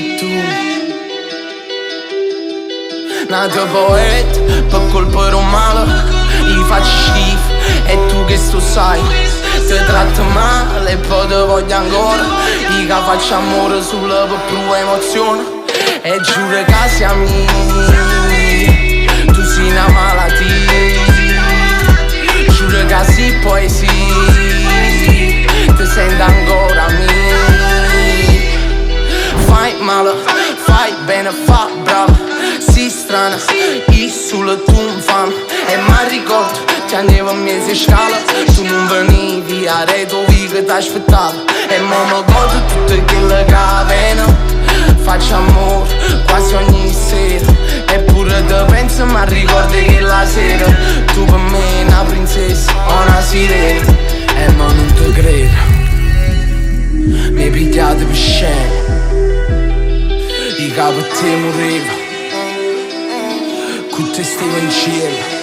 cchiù tu. N'ato poeta, pe' colpa d' 'o male, i' faccio schifo e tu chesto 'o ssaje. Te tratto male e po' te voglio ancora. I' ca faccio ammore sulo pe' pruva' emozione. E giuro ca si 'a mia, tu si' na malatia. Giuro ca si' poesia, te sento ancora mia. Fai male, fai bene, fa brava, si strana, i' sulo tu 'nfame. E m'arricordo, chiagnevo 'mmiez' 'e scale, tu nun venivi, aret' 'o vico t'aspettavo. E mo me godo tutto chello ca vene, faccio ammore quasi ogni sera. Eppure te penso, m'arricordo 'e chella sera, tu pe me na princessa o na sirena. E mo nun te credo. M'hê pigliato pe scemo. I' ca pe te murevo. Cu te stevo 'ncielo.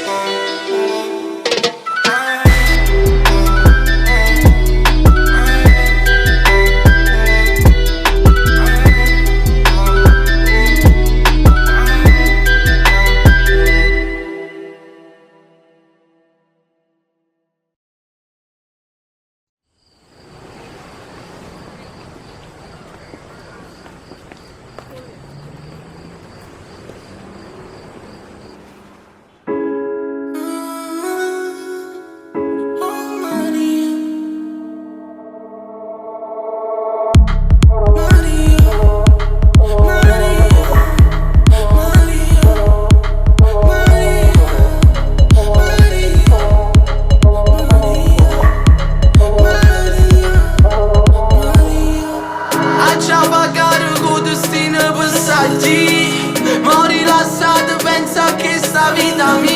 Aggia pagare cu destino pe saglì. Mo rilassato penso a chesta vita mia.